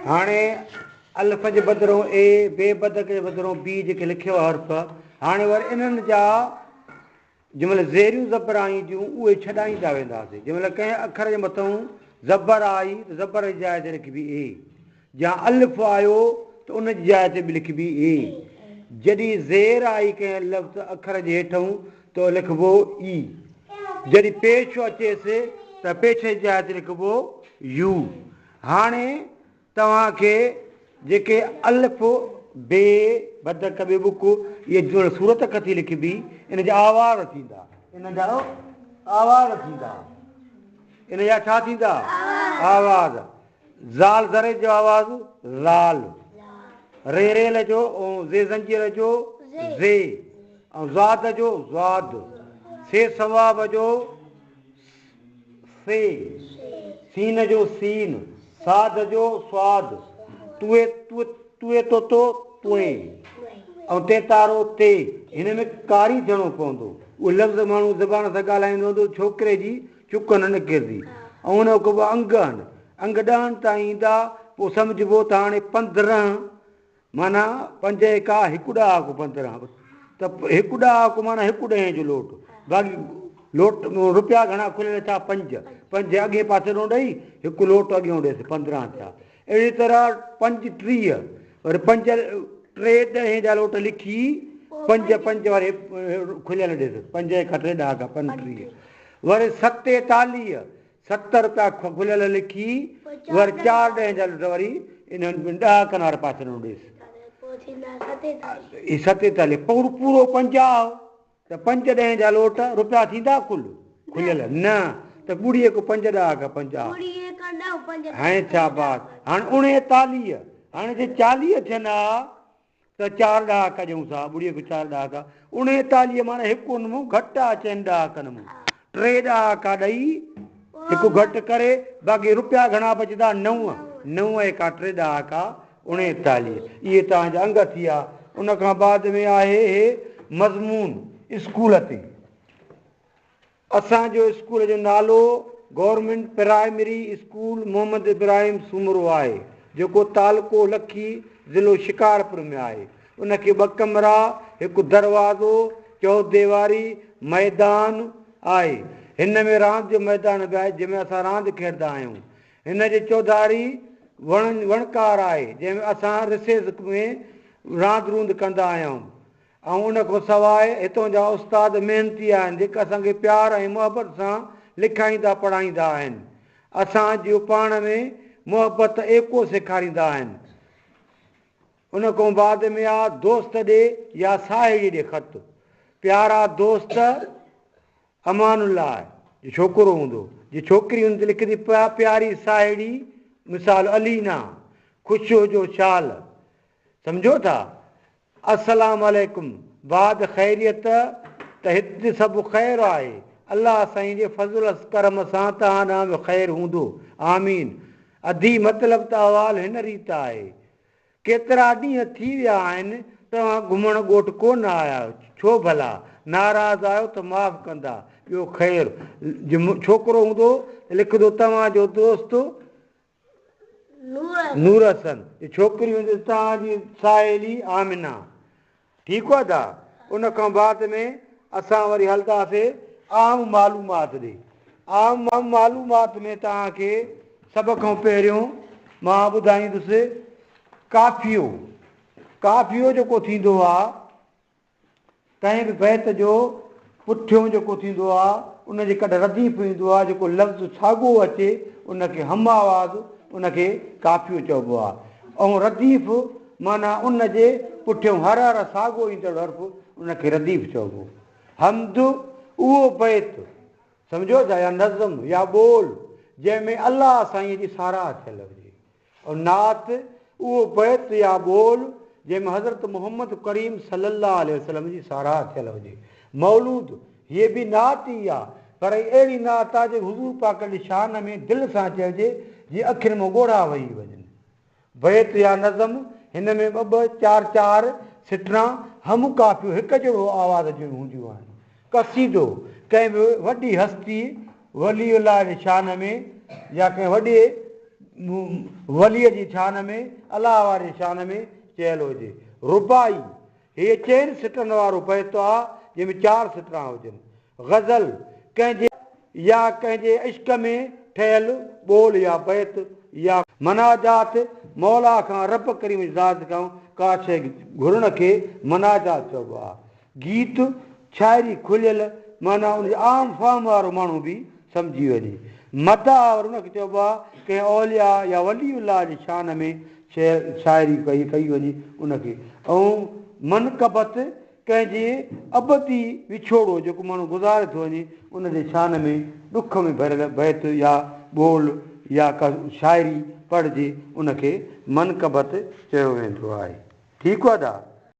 هاڻي الف جي بدران اي، بي بدڪ جي بدران بي جيڪي لکيو آهي حرف، هاڻي وري انهن جا جنهن مهل زيريون زبر آئينديون اهي ڇڏائيندا وينداسين. جنهن مهل ڪنهن اکر جي مٿئون زبر آئي ته زبر جي جاء تي لکبي اي. جا الف آيو ته ان جي جاء تي به لکبي اي. جڏهن زير آئي ڪنهن لفظ اکر جي هيٺئون ته لکبو اي. جڏهن پيش اچيس ته پيش جي جاء تي لکبو يو. هاڻي توهان کي جيڪي الف، بي، بدڪ، ٻي ٻڪ اهي جوڙ صورت ڪٿي لکبي ان جا آواز ٿيندا. ان جا آواز ٿيندا. ان جا ڇا ٿيندا؟ آواز. زال ذري جو آواز زال، ري ريل جو ۽ زي زنجير جو زي ۽ ضاد جو ضاد، سي ثواب جو سي، سين جو سين، صاد جو صاد، توئي توئي طوطو توئي ۽ تي تارو تي. هن ۾ قاري ٿيڻو پوندو. اهو لفظ ماڻهو زبان سان ڳالهائيندو هوندو ڇوڪري جي چڪ نه نڪرندي ۽ ان کان پوء انگ آهن. انگ ڏهن تائين ايندا، پوء سمجهبو ته هاڻي 15 معنيٰ پنج ايڪا هڪ ڏهاڪو 15 ته هڪ ڏهاڪو معنيٰ هڪ ڏهين جو لوٽ. باقي لوٽ روپيا گهڻا کليل ٿيا؟ پنج. پنج اڳئين پاسي ڏون ڏئي هڪ لوٽ اڳيون ڏيس، 15 ٿيا. اهڙي طرح پنج 30 وري پنج ٽي ڏهين جا لوٽ لکي پنج پنج وري کليل ڏيس، پنج ايڪا ٽي ڏهاڪا 35. وري 47 ست روپيا کليل لکي وري چار ڏهين جا لوٽ وري انهن ڏهاڪن واري پاسي ڏانهن ڏيس، 47. پورو 50 ته پنج ڏهين جا لوٽ روپيا ٿيندا ڪل کليل نه ته ٻڙي هڪ پنج ڏهاڪا 50. هاڻي ڇا بات هاڻي 39 هاڻي جي 40 ٿين ها ته چار ڏهاڪا ڏيون ٿا، ٻڙي هڪ چار ڏهاڪا، 39 معنيٰ هڪ ان مون گهٽ آ چئن ڏهاڪن مون، ٽي ڏهاڪا ڏئي هڪ گهٽ ڪري، باقي روپيا گهڻا بچندا؟ نو، نو ايڪا ٽي ڏهاڪا 39. اهي توهان جا انگ ٿيا. ان کان بعد ۾ آهي هي مضمون اسڪول تي. اسان جو اسڪول جو نالو government primary school Muhammad Ibrahim Soomro آهي، جيڪو تعلقو لکي ضلعو شڪارپور ۾ آهي. ان کي ٻه ڪمرا، هڪ دروازو، چوديواري، ميدان آهي. هن ۾ راند جو ميدان به آهي، جنهن ۾ اسان راند کيڏندا آهيون. هن جي چوڌاري وڻ وڻڪار آهي، جنهن ۾ اسان رسيس ۾ راند روند ڪندا آهيون. ۽ ان کان سواء هتون جا استاد محنتي آهن جيڪي اسان کي پيار ۽ محبت سان لکائيندا پڙهائيندا آهن. اسان جو پاڻ ۾ محبت ايڪو سيکاريندا آهن. ان کان بعد ۾ آ دوست ڏي يا ساهيڙي ڏي خط. پيارا دوست امان الله جي ڇوڪرو هوندو جي ڇوڪري هوندي ته لکندي پياري ساهيڙي مثال علينا خوش هجو شال سمجهو ٿا. السلام عليڪم بعد خيريت ته هت سڀ خير آهي الله سائين جي فضل ڪرم سان توهان ڏانهن به خير هوندو آمين ادي مطلب ته احوال هن ريت آهي ڪيترا ڏينهن ٿي ويا آهن توهان گهمڻ ڳوٺ ڪو نه آيا آهيو ڇو ڀلا ناراض آهيو ته معاف ڪندا ٻيو خير جي ڇوڪرو هوندو ته لکندو توهان جو دوست نور حسن جي ڇوڪري هوندي توهان جي ساهيلي آمنه. ٺيڪ آ ادا. ان کان بعد ۾ اسان وري هلنداسي عام معلومات ڏي. عام معلومات ۾ توهان کي سڀ کان پهريون مان ٻڌائيندس قافيو. قافيو جيڪو ٿيندو آ. ڪنهن به بيت جو پٺيون جيڪو ٿيندو آ، ان جي ڪڍ رديف ايندو آ، جيڪو لفظ ساڳو اچي، ان کي هم آواز، ان کي قافيو چئبو آ. ۽ رديف معنيٰ ان جي پٺيون هر هر ساڳو ايندڙ حرف، ان کي رديف چئبو. حمد، اهو بيت، سمجهو ٿا، يا نظم يا ٻول، جنهن ۾ الله سائينء جي ساراهه ٿيل هجي. ۽ نعت، اهو بيت يا ٻول جنهن ۾ حضرت محمد ڪريم صلي الله عليه وسلم جي ساراهه ٿيل هجي. مولود، هيء به نعت ئي آ، پر هي اهڙي نعت آ جيڪا حضور پاڪ جي شان ۾ دل سان چئجي، جيئن اکين مان ڳوڙها وهي وڃن. بيت يا نظم، هن ۾ ٻه ٻه، چار چار سٽران هم قافيو هڪ جهڙو آواز جون هونديون آهن. قصيدو، ڪنهن به وڏي هستي، ولي الله جي شان ۾ يا ڪنهن وڏي. وليء جي شان ۾، الله واري جي شان ۾ چيل هجي. رباعي، هيء چئن سٽن وارو بيت آ، جنهن ۾ چار سٽران هجن. غزل، ڪنهن جي يا ڪنهن جي عشق ۾ ٺهيل ٻول يا بيت يا. مناجات، مولا کان رب ڪريم جي ذات کان ڪا شيء گهرڻ کي مناجات چئبو آ. گيت، شاعري کليل معنيٰ ان جي عام فهم وارو ماڻهو به سمجهي وڃي. مداح وري ان کي چئبو آهي ڪنهن اولياء يا ولي الله جي شان ۾ شعر شاعري ڪئي ڪئي وڃي ان کي ۽ منقبت ڪنهن جي ابدي وڇوڙو جيڪو ماڻهو گذاري ٿو وڃي ان جي شان ۾ ڏک ۾ ڀريل بيت يا ٻول يا ڪا شاعري پڙهجي ان کي منقبت چيو ويندو آهي. ٺيڪ ادا.